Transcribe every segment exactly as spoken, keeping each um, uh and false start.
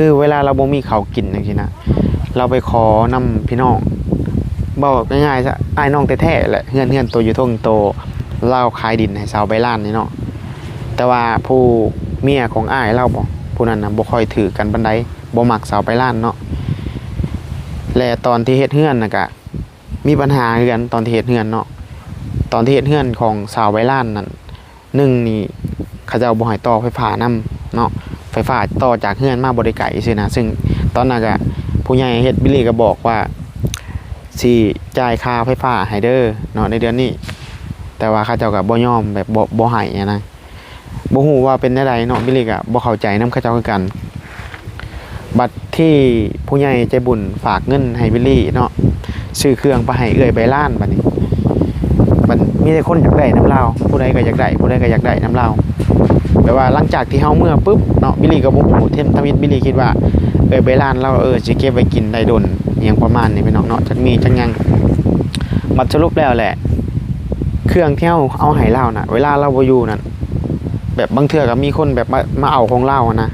คือเวลาลาวบ่มีข้าวกินจั่งซี้นะ ลาวไปขอนำพี่น้อง เว้าง่ายๆซะ อ้ายน้องแท้ๆแหละ เฮือน เฮือนโตอยู่เทิงโต ลาวขายดินให้สาวใบลานนี่เนาะ แต่ว่าผู้เมียของอ้ายลาวบ่ ผู้นั้นน่ะบ่ค่อยถือกันปานใด บ่มักสาวใบลานเนาะ และตอนที่เฮ็ดเฮือนน่ะกะมีปัญหาคือกัน ตอนที่เฮ็ดเฮือนเนาะ ตอนที่เฮ็ดเฮือนของสาวใบลานนั่น หนึ่งนี่ เขาเจ้าบ่ให้ต่อไฟฟ้านำเนาะ ไฟฟ้าต่อจากเฮือนมาบ่ได้ไกลซื่อนะ ซึ่งตอนนั้นกะผู้ใหญ่เฮ็ด บิลลี่ก็บอกว่า สิจ่ายค่าไฟฟ้าให้เด้อเนาะ ในเดือนนี้ แต่ว่าเขาเจ้าก็บ่ยอม แบบบ่ บ่ให้อะนะ บ่ฮู้ว่าเป็นแนวใดเนาะ บิลลี่ก็บ่เข้าใจนำเขาเจ้าคือกัน บัดที่ผู้ใหญ่ใจบุญฝากเงินให้บิลลี่เนาะ ซื้อเครื่องไปให้เอื้อยใบลาน บัดนี้ บัดมีแต่คนอยากได้นำลาว ผู้ใดก็อยากได้ ผู้ใดก็อยากได้นำลาว แปลว่าหลังจากที่เฮาเมือปุ๊บเนาะ บิลลี่ก็บ่ฮู้ เทมทมิต บิลลี่คิดว่า เอื้อยใบลานลาว เออ สิเก็บไว้กินได้ดน อิหยังประมาณนี้พี่น้องเนาะ จักมีจักหยัง บัดสรุปแล้วแหละ เครื่องที่เฮาเอาให้ลาวน่ะ เวลาลาวบ่อยู่นั่น แบบบางเทื่อก็มีคนแบบมา มาเอาของลาวหั้นนะ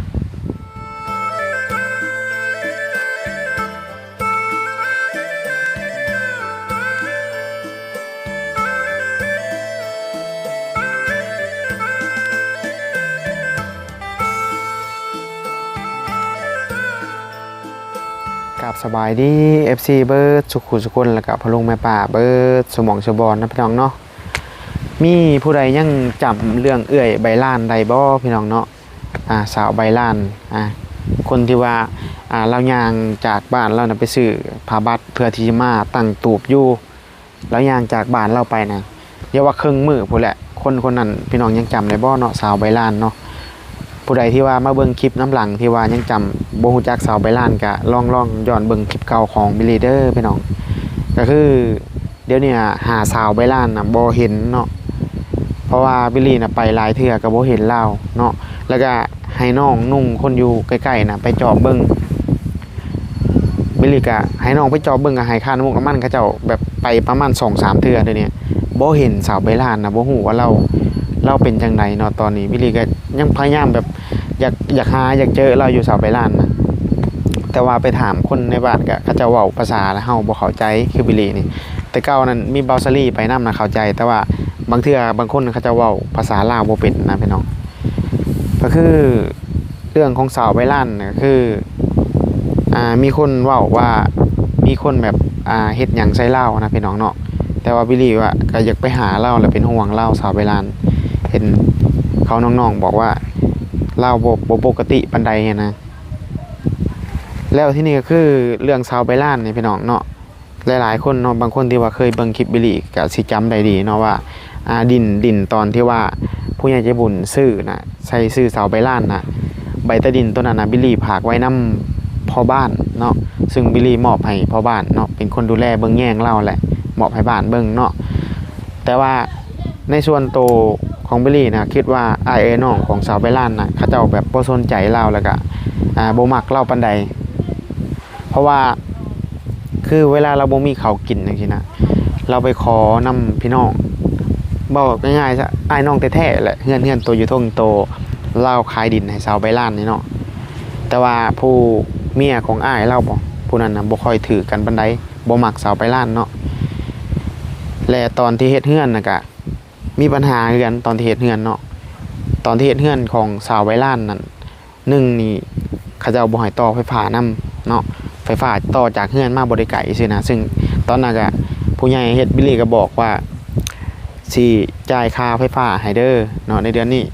ครับ สบายดี เอฟซี เบิดสุขุสุคน แล้วก็พ่อลุงแม่ป้าเบิดสุหม่องสุบอนนะพี่น้องเนาะ มีผู้ใดยังจำเรื่องเอื้อยใบลานได้บ่พี่น้องเนาะ อ่า สาวใบลาน อ่า คนที่ว่า อ่า ลาวย่างจากบ้านลาวน่ะไปซื้อผ้าบัดเพื่อที่จะมาตั้งตูบอยู่ ลาวย่างจากบ้านลาวไปนะ อย่าว่าครึ่งมื้อพู้นแหละ คนคนนั้นพี่น้องยังจำได้บ่เนาะ สาวใบลานเนาะ ผู้ใดที่ว่ามาเบิ่งคลิปนำหลังที่ว่ายังจำบ่ฮู้จักสาวใบลาน ก็ลอง ลองย้อนเบิ่งคลิปเก่าของบิลลี่เด้อพี่น้อง ก็คือเดี๋ยวนี้หาสาวใบลานน่ะบ่เห็นเนาะ เพราะว่าบิลลี่น่ะไปหลายเทื่อก็บ่เห็นลาวเนาะ แล้วก็ให้น้องนุ่งคนอยู่ใกล้ๆน่ะไปจอบเบิ่ง บิลลี่ก็ให้น้องไปจอบเบิ่ง ก็ให้ค่าน้ำมันเขาเจ้าแบบไปประมาณสองสามเทื่อเดี๋ยวนี้ บ่เห็นสาวใบลานน่ะ บ่ฮู้ว่าลาว ลาวเป็นจั่งใดเนาะ ตอนนี้บิลลี่ก็ยังพยายามแบบอยาก อยากหาอยากเจอลาวอยู่ สาวใบลานน่ะ แต่ว่าไปถามคนในบ้านก็เขาเจ้าเว้าภาษาลาว เฮาบ่เข้าใจคือบิลลี่นี่ แต่เก่านั้นมีเบาสาลีไปนำนะเข้าใจ แต่ว่าบางเทื่อบางคนเขาเจ้าเว้าภาษาลาวบ่เป็นนะพี่น้อง ก็คือเรื่องของสาวใบลานน่ะก็คือ อ่า มีคนเว้าว่ามีคนแบบ อ่า เฮ็ดหยังใส่ลาวนะพี่น้องเนาะ แต่ว่าบิลลี่ว่าก็อยากไปหาลาว แล้วเป็นห่วงลาว สาวใบลาน เห็นเขาน้องๆบอกว่าลาวบ่ บ่ปกติปานใดหั้นนะ แล้วทีนี้ก็คือเรื่องสาวใบลานนี่พี่น้องเนาะ หลายๆคนเนาะ บางคนที่ว่าเคยเบิ่งคลิปบิลลี่ก็สิจำได้ดีเนาะว่า อ่า ดิน ดินตอนที่ว่าผู้ใหญ่ใจบุญซื้อน่ะ ใส่ชื่อสาวใบลานน่ะ ใบตะดินตัวนั้นน่ะ บิลลี่ฝากไว้นำพ่อบ้านเนาะ ซึ่งบิลลี่มอบให้พ่อบ้านเนาะ เป็นคนดูแลเบิ่งแยงลาวแหละ มอบให้บ้านเบิ่งเนาะ แต่ว่าในส่วนโตของบิลลี่น่ะ คิดว่าอ้ายเอื้อยน้องของสาวใบลานน่ะ เขาเจ้าแบบบ่สนใจลาว แล้วก็ อ่า บ่มักลาวปานใด เพราะว่า คือเวลาลาวบ่มีข้าวกินจั่งซี้นะ ลาวไปขอนำพี่น้อง เว้าง่ายๆซะ อ้ายน้องแท้ๆแหละ เฮือน เฮือนโตอยู่เทิงโต ลาวขายดินให้สาวใบลานนี่เนาะ แต่ว่าผู้เมียของอ้ายลาวบ่ ผู้นั้นน่ะบ่ค่อยถือกันปานใด บ่มักสาวใบลานเนาะ และตอนที่เฮ็ดเฮือนน่ะกะมีปัญหาคือกัน ตอนที่เฮ็ดเฮือนเนาะ ตอนที่เฮ็ดเฮือนของสาวใบลานนั่น หนึ่งนี่ เขาเจ้าบ่ให้ต่อไฟฟ้านำเนาะ ไฟฟ้าต่อจากเฮือนมาบ่ได้ไกลซื่อนะ ซึ่งตอนนั้นก็ผู้ใหญ่เฮ็ด บิลลี่ก็บอกว่า สิจ่ายค่าไฟฟ้าให้เด้อเนาะ ในเดือนนี้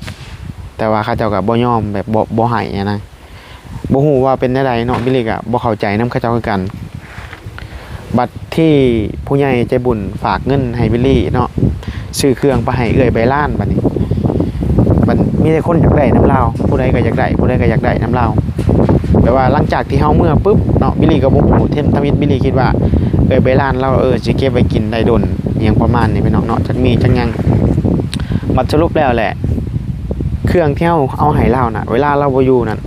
แต่ว่าเขาเจ้าก็บ่ยอม แบบบ่ บ่ให้อะนะ บ่ฮู้ว่าเป็นแนวใดเนาะ บิลลี่ก็บ่เข้าใจนำเขาเจ้าคือกัน บัดที่ผู้ใหญ่ใจบุญฝากเงินให้บิลลี่เนาะ ซื้อเครื่องไปให้เอื้อยใบลาน บัดนี้ บัดมีแต่คนอยากได้นำลาว ผู้ใดก็อยากได้ ผู้ใดก็อยากได้นำลาว แปลว่าหลังจากที่เฮาเมือปุ๊บเนาะ บิลลี่ก็บ่ฮู้ เทมทมิต บิลลี่คิดว่า เอื้อยใบลานลาว เออ สิเก็บไว้กินได้ดน อิหยังประมาณนี้พี่น้องเนาะ จักมีจักหยัง บัดสรุปแล้วแหละ เครื่องที่เฮาเอาให้ลาวน่ะ เวลาลาวบ่อยู่นั่น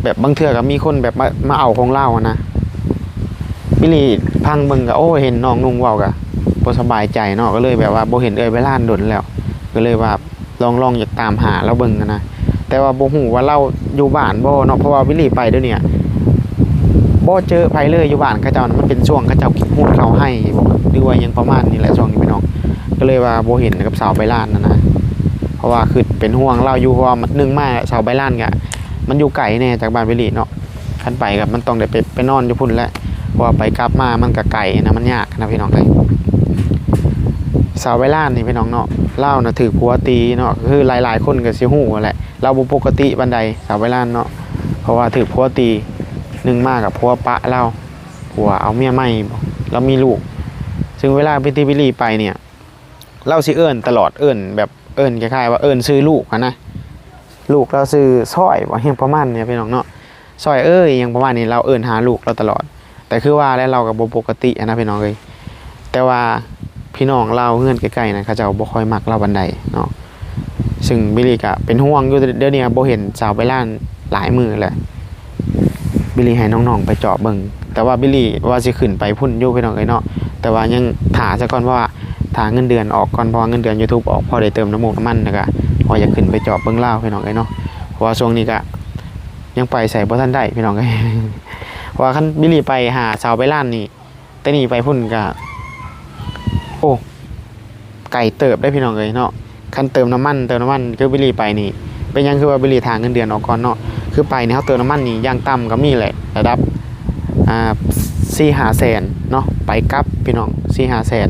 แบบบางเทื่อก็มีคนแบบมา มาเอาของลาวหั้นนะ บิลลี่ฟังเบิ่งก็ โอ้ เห็นน้องนุ่งเว้าก็บ่สบายใจเนาะ ก็เลยแบบว่าบ่เห็นเอื้อยใบลานดนแล้ว ก็เลยว่าลอง ลองอยากตามหาลาวเบิ่งหั้นนะ แต่ว่าบ่ฮู้ว่าลาวอยู่บ้านบ่เนาะ เพราะว่าบิลลี่ไปเดี๋ยวนี้บ่เจอไผเลยอยู่บ้านเขาเจ้านะ มันเป็นช่วงเขาเจ้ากินฮูดเข้าไฮ่บ่ หรือว่าหยังประมาณนี้แหละ ช่วงนี้พี่น้อง ก็เลยว่าบ่เห็นกับสาวใบลานนะนะ เพราะว่าคือเป็นห่วงลาวอยู่ เพราะว่าหนึ่งมาสาวใบลานก็มันอยู่ไกลแน่จากบ้านบิลลี่เนาะ คันไปก็มันต้องได้ไปไปนอนอยู่พุ้นแหละ เพราะว่าไปกลับมามันก็ไกลนะ มันยากนะพี่น้องเอ้ย สาวใบลานนี่พี่น้องเนาะ ลาวน่ะถืกผัวตีเนาะ คือหลายๆคนก็สิฮู้แหละ ลาวบ่ปกติปานใด สาวใบลานเนาะ เพราะว่าถืกผัวตี หนึ่งมากับผัวปะลาว ผัวเอาเมียใหม่ ลาวมีลูก ซึ่งเวลาที่บิลลี่ไปเนี่ย ลาวสิเอิ้นตลอด เอิ้นแบบเอิ้นคล้ายๆว่าเอิ้นชื่อลูกหั้นนะ ลูกลาวชื่อซอยบ่ หยังประมาณนี้พี่น้องเนาะ ซอยเอ้ย หยังประมาณนี้ ลาวเอิ้นหาลูกลาวตลอด แต่คือว่าแล้วลาวก็บ่ปกติหั้นนะพี่น้องเอ้ย แต่ว่าพี่น้องลาวเฮือนใกล้ๆนะ เขาเจ้าบ่ค่อยมักลาวปานใดเนาะ ซึ่งบิลลี่ก็เป็นห่วงอยู่ เดี๋ยวนี้บ่เห็นสาวใบลานหลายมื้อแล้ว บิลลี่ให้น้องๆไปจอบเบิ่ง แต่ว่าบิลลี่ว่าสิขึ้นไปพุ้นอยู่พี่น้องเอ้ยเนาะ แต่ว่ายังถ่าซะก่อน เพราะว่าถ่าเงินเดือนออกก่อน เพราะว่าเงินเดือน YouTube ออก พอได้เติมน้ำมูกน้ำมัน แล้วก็ว่าอยากขึ้นไปจอบเบิ่งลาวพี่น้องเอ้ยเนาะ เพราะว่าช่วงนี้ก็ยังไปไสบ่ทันได้พี่น้องเอ้ย เพราะว่าคันบิลลี่ไปหาสาวใบลานนี่ แต่นี่ไปพุ้นก็ โอ้ ไกลเติบได้พี่น้องเอ้ยเนาะ คันเติมน้ำมัน เติมน้ำมัน คือบิลลี่ไปนี่ เป็นหยังคือว่าบิลลี่ถ่าเงินเดือนออกก่อนเนาะ คือไปนี่เฮาเติมน้ำมันนี่อย่างต่ำก็มีแหละ ระดับ อ่า สี่ห้าแสนเนาะ ไปกลับพี่น้อง สี่ห้าแสน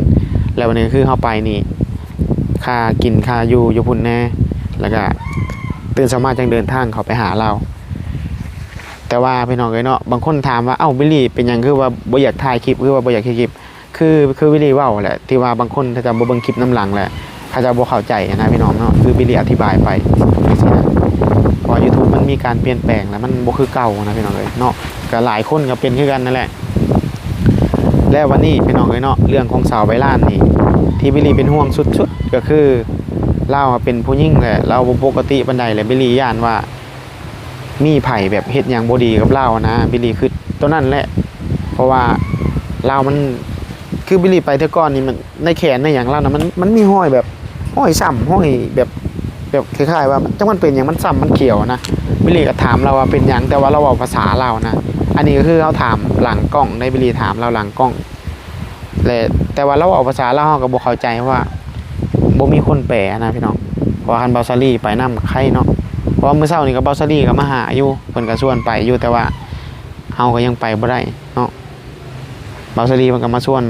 แล้ววันนี้คือเฮาไปนี่ ค่ากินค่าอยู่อยู่พุ้นแน่ แล้วก็ตื่นเช้ามาจั่งเดินทางเข้าไปหาลาว แต่ว่าพี่น้องเอ้ยเนาะ บางคนถามว่า เอ้า บิลลี่เป็นหยังคือว่าบ่อยากถ่ายคลิป คือว่าบ่อยากเฮ็ดคลิป คือ คือบิลลี่เว้าแหละ ที่ว่าบางคนเขาเจ้าบ่เบิ่งคลิปนำหลังแหละ เขาเจ้าบ่เข้าใจนะพี่น้องเนาะ คือบิลลี่อธิบายไปจั่งซี้นะ เพราะว่า YouTube มันมีการเปลี่ยนแปลงแล้ว มันบ่คือเก่านะพี่น้องเอ้ยเนาะ ก็หลายคนก็เป็นคือกันนั่นแหละ และวันนี้พี่น้องเอ้ยเนาะ เรื่องของสาวใบลานนี่ ที่บิลลี่เป็นห่วงสุดๆ ก็คือลาวเป็นผู้หญิงแหละ ลาวบ่ปกติปานใดแหละ บิลลี่ย้านว่า มีไผแบบเฮ็ดหยังบ่ดีกับลาวนะ บิลลี่คิดตัวนั้นแหละ เพราะว่าลาวมัน คือบิลลี่ไปเทื่อก่อนนี่ มันในแขนในหยังลาวนะ มัน มันมีฮอยแบบฮอยช้ำ ฮอยแบบ แบบคล้ายๆว่า จักมันเป็นหยัง มันช้ำมันเขียวนะ บิลลี่ก็ถามลาวว่าเป็นหยัง แต่ว่าลาวเว้าภาษาลาวนะ อันนี้ก็คือเฮาถามหลังกล้องได้ บิลลี่ถามลาวหลังกล้อง และแต่ว่าลาวเว้าภาษาลาว เฮาก็บ่เข้าใจ เพราะว่าบ่มีคนแปลนะพี่น้อง เพราะว่าคันบ่าวสาลีไปนำไคเนาะ เพราะว่ามื้อเช้านี่ก็บ่าวสาลีก็มาหาอยู่ เพิ่นก็ชวนไปอยู่ แต่ว่าเฮาก็ยังไปบ่ได้เนาะ บ่าวสาลีเพิ่นก็มาชวน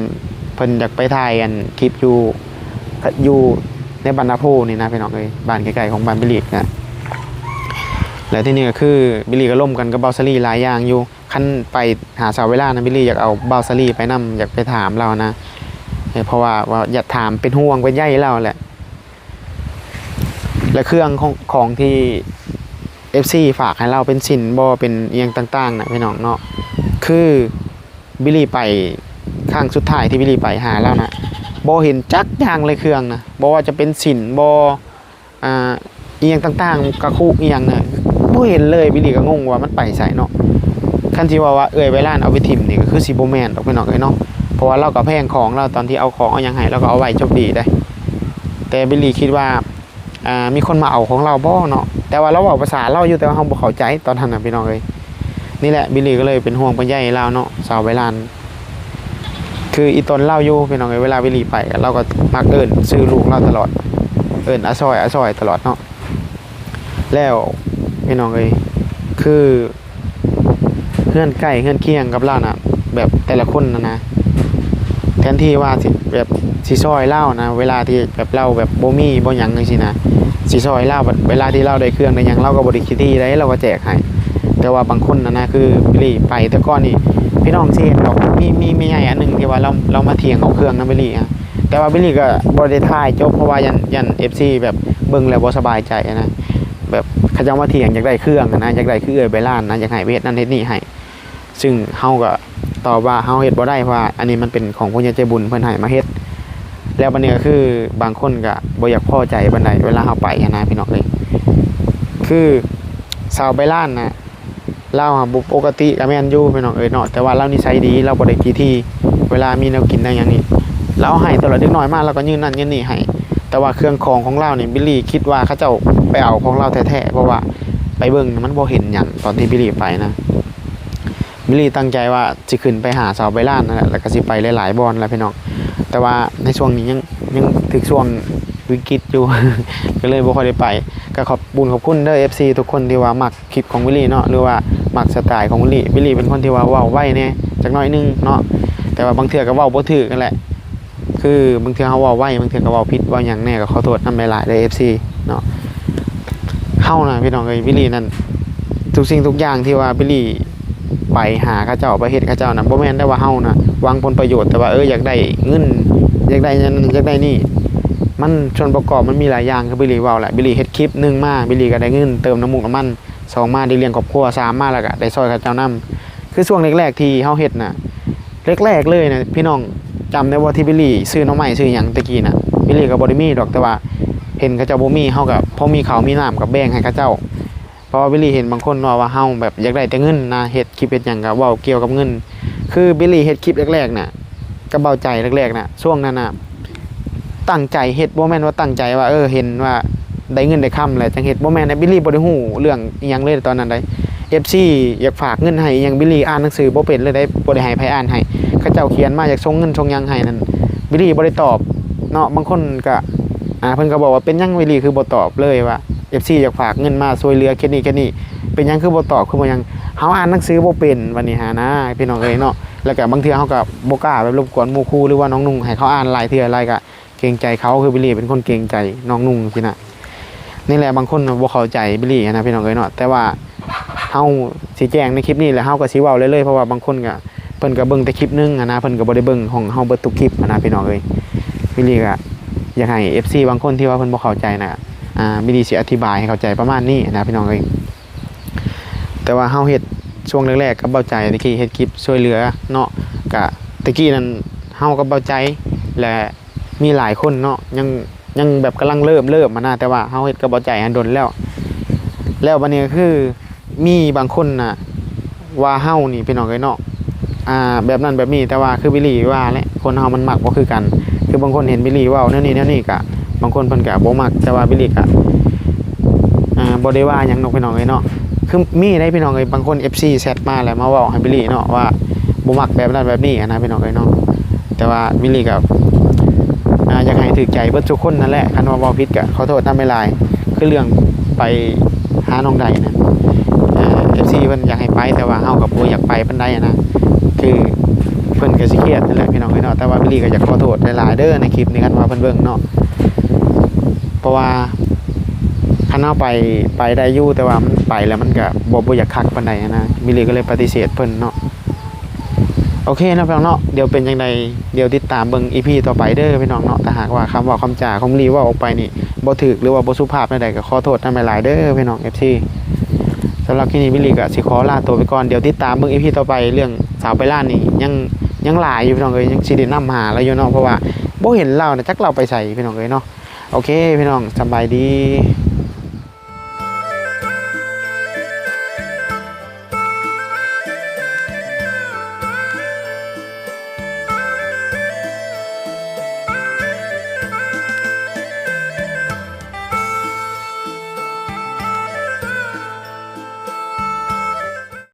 เพิ่นอยากไปถ่ายอันคลิปอยู่ อยู่ในบ้านนาโพนี่นะพี่น้องเอ้ย บ้านใกล้ๆของบ้านบิลลี่นะ และที่นี่ก็คือบิลลี่ก็ร่วมกันกับบ่าวสาลีหลายอย่างอยู่ คันไปหาสาวใบลานนะ บิลลี่อยากเอาบ่าวสาลีไปนำ อยากไปถามลาวนะ เออ เพราะว่า ว่าอยากถามเป็นห่วงเป็นใยลาวแหละ และเครื่องของ ของที่ เอฟซี ฝากให้ลาวเป็นสินบ่ เป็นอิหยังต่างๆนะพี่น้องเนาะ คือบิลลี่ไปครั้งสุดท้ายที่บิลลี่ไปหาลาวนะ บ่เห็นจักอย่างเลยเครื่องนะ บ่ว่าจะเป็นสินบ่ อ่า อิหยังต่างๆ กะคุอิหยังน่ะ บ่เห็นเลย บิลลี่ก็งงว่ามันไปไสเนาะ คันสิว่า ว่าเอื้อยใบลานเอาไปถิ่มนี่ก็คือสิบ่แม่นดอกพี่น้องเอ้ยเนาะ เพราะว่าลาวก็แพงของลาว ตอนที่เอาของเอาหยังให้ลาวก็เอาไว้โชคดีเด้ แต่บิลลี่คิดว่า อ่า มีคนมาเอาของลาวบ่เนาะ แต่ว่าลาวเว้าภาษาลาวอยู่ แต่ว่าเฮาบ่เข้าใจตอนนั้นน่ะพี่น้องเอ้ย นี่แหละ บิลลี่ก็เลยเป็นห่วงเป็นใยลาวเนาะ สาวใบลาน คืออีตนลาวอยู่พี่น้องเอ้ย เวลาบิลลี่ไปลาวก็มักเอิ้นชื่อลูกลาวตลอด เอิ้นอาซอย อาซอยตลอดเนาะ แล้วพี่น้องเอ้ย คือเฮือนใกล้เฮือนเคียงกับลาวน่ะ แบบแต่ละคนน่ะนะ แทนที่ว่าสิแบบสิซอยลาวนะ เวลาที่แบบลาวแบบบ่มีบ่หยังจั่งซี้นะ สิซอยลาว บัดเวลาที่ลาวได้เครื่องได้หยัง ลาวก็บ่ได้ขี้ถี่ใด๋ ลาวก็แจกให้ แต่ว่าบางคนน่ะนะ คือบิลลี่ไปแต่ก่อนนี่ พี่น้องสิเห็นดอก มี มีแม่ใหญ่อันหนึ่งที่ว่าลาว ลาวมาเถียงเอาเครื่องนำบิลลี่อะ แต่ว่าบิลลี่ก็บ่ได้ถ่ายจบ เพราะว่าย่าน ย่าน เอฟซี แบบเบิ่งแล้วบ่สบายใจนะ แบบเขาเจ้ามาเถียง อยากได้เครื่องนะ อยากได้คือเอื้อยใบลานนะ อยากให้ไปเฮ็ดนั่นเฮ็ดนี่ให้ ซึ่งเฮาก็ตอบว่าเฮาเฮ็ดบ่ได้ เพราะว่าอันนี้มันเป็นของผู้ใหญ่ใจบุญเพิ่นให้มาเฮ็ด แล้วบัดนี้ก็คือบางคนก็บ่อยากพอใจปานใดเวลาเฮาไปหั้นนะพี่น้องเอ้ย คือสาวใบลานนะ ลาวหาบ่ปกติก็แม่นอยู่พี่น้องเอ้ยเนาะ แต่ว่าลาวนิสัยดี ลาวบ่ได้ขี้ถี่ เวลามีแนวกินแนวหยังนี่ ลาวให้ตลอด เด็กน้อยมาลาวก็ยื่นนั่นยื่นนี่ให้ แต่ว่าเครื่องของของลาวนี่บิลลี่คิดว่าเขาเจ้าไปเอาของลาวแท้ๆ เพราะว่าไปเบิ่งมันบ่เห็นหยังตอนที่บิลลี่ไปนะ บิลลี่ตั้งใจว่าสิขึ้นไปหาสาวใบลานนั่นแหละ แล้วก็สิไปหลายๆบ่อนแหละพี่น้อง แต่ว่าในช่วงนี้ยังยังถืกช่วงวิกฤตอยู่ ก็เลยบ่ค่อยได้ไป ก็ขอบบุญขอบคุณเด้อ เอฟซี ทุกคนที่ว่ามักคลิปของบิลลี่เนาะ หรือว่ามักสไตล์ของบิลลี่ บิลลี่เป็นคนที่ว่าเว้าไวแน่จักหน่อยหนึ่งเนาะ แต่ว่าบางเทื่อก็เว้าบ่ถูกนั่นแหละ คือบางเทื่อเฮาเว้าไว บางเทื่อก็เว้าผิดเว้าหยังแน่ ก็ขอโทษนำหลายๆเด้อ เอฟซี เนาะ เฮานะพี่น้องเอ้ย บิลลี่นั่น ทุกสิ่งทุกอย่างที่ว่าบิลลี่ไปหาเขาเจ้า ไปเฮ็ดเขาเจ้านะ บ่แม่นได้ว่าเฮานะหวังผลประโยชน์ แต่ว่า เออ อยากได้เงิน อยากได้นั่น อยากได้นี่ มันส่วนประกอบมันมีหลายอย่าง คือบิลลี่เว้าแหละ บิลลี่เฮ็ดคลิป หนึ่งมา บิลลี่ก็ได้เงินเติมน้ำมัน สองมาได้เลี้ยงครอบครัว สามมาแล้วก็ได้ซ่อยเขาเจ้านำ คือช่วงแรกๆที่เฮาเฮ็ดน่ะ แรกๆเลยนะพี่น้อง จำได้ว่าที่บิลลี่ซื้อหน่อไม้ซื้อหยังตะกี้น่ะ บิลลี่ก็บ่ได้มีดอก แต่ว่าเห็นเขาเจ้าบ่มี เฮาก็พอมีข้าวมีน้ำก็แบ่งให้เขาเจ้า เพราะว่าบิลลี่เห็นบางคนว่า ว่าเฮาแบบอยากได้แต่เงินนะ เฮ็ดคลิปเฮ็ดหยังก็เว้าเกี่ยวกับเงิน คือบิลลี่เฮ็ดคลิปแรกๆน่ะ กับเบาใจแรกๆน่ะ ช่วงนั้นน่ะ ตั้งใจเฮ็ด บ่แม่นว่าตั้งใจว่า เออ เห็นว่าได้เงินได้คำแหละจังเฮ็ด บ่แม่นนะ บิลลี่บ่ได้ฮู้เรื่องอิหยังเลยตอนนั้นใด เอฟซี อยากฝากเงินให้อิหยัง บิลลี่อ่านหนังสือบ่เป็นเลยได้ บ่ได้ให้ไผอ่านให้ เขาเจ้าเขียนมาอยากส่งเงินส่งหยังให้นั่น บิลลี่บ่ได้ตอบเนาะ บางคนก็ อ่า เพิ่นก็บอกว่า เป็นหยังบิลลี่คือบ่ตอบเลยว่า เอฟซี อยากฝากเงินมาช่วยเหลือเคสนี้เคสนี้ เป็นหยังคือบ่ตอบ คือบ่หยัง เฮาอ่านหนังสือบ่เป็น บัดนี้หานะพี่น้องเอ้ยเนาะ แล้วก็บางเทื่อเฮาก็บ่กล้าแบบรบกวนหมู่ครู หรือว่าน้องนุ่งให้เขาอ่านหลายเทื่อหลายก็ เกรงใจเขา คือบิลลี่เป็นคนเกรงใจน้องนุ่งสินะ นี่แหละบางคนบ่เข้าใจบิลลี่นะพี่น้องเอ้ยเนาะ แต่ว่าเฮาสิแจ้งในคลิปนี้ แล้วเฮาก็สิเว้าเลยเลย เพราะว่าบางคนก็ เพิ่นก็เบิ่งแต่คลิปหนึ่งหั้นนะ เพิ่นก็บ่ได้เบิ่งของเฮาเบิดทุกคลิปหั้นนะพี่น้องเอ้ย บิลลี่ก็อยากให้ เอฟซี บางคนที่ว่าเพิ่นบ่เข้าใจนะ อ่า บิลลี่สิอธิบายให้เข้าใจประมาณนี้หั้นนะพี่น้องเอ้ย แต่ว่าเฮาเฮ็ดช่วงแรกๆกับเบาใจตะกี้ เฮ็ดคลิปช่วยเหลือเนาะ กะตะกี้นั้นเฮากับเบาใจ และมีหลายคนเนาะ ยัง ยังแบบกำลังเริ่มเริ่มมานะ แต่ว่าเฮาเฮ็ดกับเบาใจหั้นดนแล้ว แล้วบัดนี้ก็คือมีบางคนน่ะ ว่าเฮานี่พี่น้องเอ้ยเนาะ อ่า แบบนั้นแบบนี้ แต่ว่าคือบิลลี่ว่าแหละ คนเฮามันมักบ่คือกัน คือบางคนเห็นบิลลี่เว้าแนวนี้แนวนี้กะ บางคนเพิ่นกะบ่มัก แต่ว่าบิลลี่กะ อ่า บ่ได้ว่าหยังดอกพี่น้องเอ้ยเนาะ คือมีได้พี่น้องเอ้ย บางคน เอฟซี แชทมาแล้วมาเว้าให้บิลลี่เนาะ ว่าบ่มักแบบนั้นแบบนี้หั้นนะพี่น้องเอ้ยเนาะ แต่ว่าบิลลี่กะ อ่า อยากให้ถืกใจเบิดทุกคนนั่นแหละ คันว่าเว้าผิดกะขอโทษนำหลายๆ คือเรื่องไปหาน้องใดนะ อ่า เอฟซี เพิ่นอยากให้ไป แต่ว่าเฮาก็บ่อยากไปปานใดหั้นนะ คือเพิ่นก็สิเครียดนั่นแหละพี่น้องเอ้ยเนาะ แต่ว่าบิลลี่ก็อยากขอโทษหลายๆเด้อ ในคลิปนี้ คันว่าเพิ่นเบิ่งเนาะ เพราะว่าคันเฮาไป ไปได้อยู่ แต่ว่ามันไปแล้วมันก็บ่ บ่อยากคักปานใดหั้นนะ บิลลี่ก็เลยปฏิเสธเพิ่นเนาะ โอเคเนาะพี่น้องเนาะ เดี๋ยวเป็นจั่งใด เดี๋ยวติดตามเบิ่ง อีพี ต่อไปเด้อพี่น้องเนาะ ถ้าหากว่าคำเว้าคำจาของบิลลี่เว้าออกไปนี่บ่ถูก หรือว่าบ่สุภาพแนวใดก็ขอโทษนำหลายๆเด้อพี่น้อง เอฟซี สำหรับคลิปนี้บิลลี่ก็สิขอลาตัวไปก่อน เดี๋ยวติดตามเบิ่ง อีพี ต่อไป เรื่องสาวไปลานนี่ยัง ยังหลายอยู่พี่น้องเอ้ย ยังสิได้นำหาลาวอยู่เนาะ เพราะว่าบ่เห็นลาวนะ จักลาวไปไสพี่น้องเอ้ยเนาะ โอเคพี่น้อง สำบายดี